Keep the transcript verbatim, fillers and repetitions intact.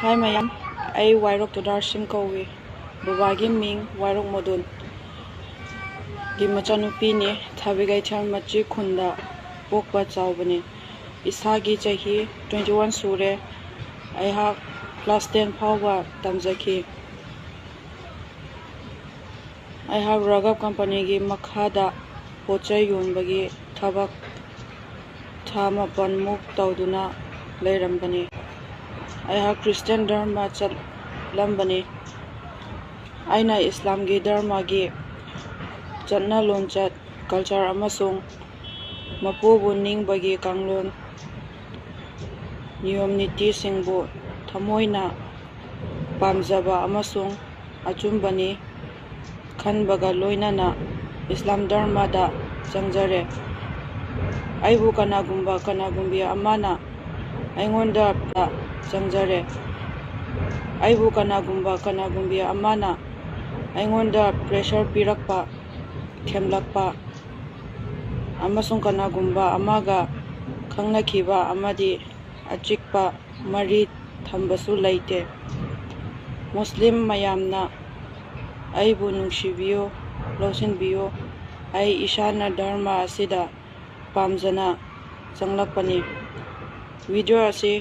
ꯍꯥꯏ ꯃꯌꯥꯝ, ꯑꯩ ꯋꯥꯏꯔꯣꯛ ꯇꯣꯗꯥꯔꯁꯤꯡ ꯀꯧꯏ꯫ ꯕꯕꯥꯒꯤ ꯃꯤꯡ ꯋꯥꯏꯔꯣꯛ ꯃꯣꯗꯨꯟ꯫ ꯒꯤ ꯃꯆꯥꯅꯨꯄꯤꯅꯤ꯫ ꯊꯥꯕꯤ ꯀꯩꯊꯦꯜ ꯃꯆꯤ ꯈꯨꯟꯗ ꯄꯣꯛꯄ ꯆꯥꯎꯕꯅꯤ꯫ ꯏꯁꯥꯒꯤ ꯆꯍꯤ twenty one ꯁꯨꯔꯦ꯫ ꯑꯩꯍꯥꯛ class ten ꯐꯥꯎꯕ ꯇꯝꯖꯈꯤ꯫ ꯑꯩꯍꯥꯛ ꯔꯒꯞ ꯀꯝꯄꯅꯤꯒꯤ ꯃꯈꯥꯗ ꯄꯣꯠ ꯆꯩ ꯌꯣꯟꯕꯒꯤ ꯊꯕꯛ ꯊꯥ ꯃꯥꯄꯟꯃꯨꯛ ꯇꯧꯗꯨꯅ ꯂꯩꯔꯝꯕꯅꯤ꯫ ꯑꯩꯍꯥꯛ ꯈ꯭ꯔꯤꯁꯇꯤꯌꯥꯟ ꯙꯔꯃ ꯆꯠꯂꯝꯕꯅꯤ꯫ ꯑꯩꯅ ꯏꯁꯂꯥꯝꯒꯤ ꯙꯔꯃꯒꯤ ꯆꯠꯅ ꯂꯣꯟꯆꯠ, culture ꯑꯃꯁꯨꯡ ꯃꯄꯨꯕꯨ ꯅꯤꯡꯕꯒꯤ ꯀꯥꯡꯂꯣꯟ, ꯅꯤꯌꯣꯝ ꯅꯤꯇꯤꯁꯤꯡꯕꯨ ꯊꯃꯣꯏꯅ ꯄꯥꯝꯖꯕ ꯑꯃꯁꯨꯡ ꯑꯆꯨꯝꯕꯅꯤ ꯈꯟꯕꯒ ꯂꯣꯏꯅꯅ ꯏꯁꯂꯥꯝ ꯙꯔꯃꯗ ꯆꯪꯖꯔꯦ꯫ ꯑꯩꯕꯨ ꯀꯅꯥꯒꯨꯝꯕ ꯀꯅꯥꯒꯨꯝꯕꯤ ꯑꯃꯅ ꯑꯩꯉꯣꯟꯗ ꯆꯪꯖꯔꯦ꯫ ꯑꯩꯕꯨ ꯀꯅꯥꯒꯨꯝꯕ ꯀꯅꯥꯒꯨꯝꯕꯤ ꯑꯃꯅ ꯑꯩꯉꯣꯟꯗ pressure ꯄꯤꯔꯛꯄ, ꯊꯦꯝꯂꯛꯄ ꯑꯃꯁꯨꯡ ꯀꯅꯥꯒꯨꯝꯕ ꯑꯃꯒ ꯈꯪꯅꯈꯤꯕ ꯑꯃꯗꯤ ꯑꯆꯤꯛꯄ ꯃꯔꯤ ꯊꯝꯕꯁꯨ ꯂꯩꯇꯦ꯫ ꯃꯨꯁꯂꯤꯝ ꯃꯌꯥꯝꯅ ꯑꯩꯕꯨ ꯅꯨꯡꯁꯤꯕꯤꯌꯨ, ꯂꯧꯁꯤꯟꯕꯤꯌꯨ꯫ ꯑꯩ ꯏꯁꯥꯅ ꯙꯔꯃ ꯑꯁꯤꯗ ꯄꯥꯝꯖꯅ ꯆꯪꯂꯛꯄꯅꯤ꯫ Video ꯑꯁꯤ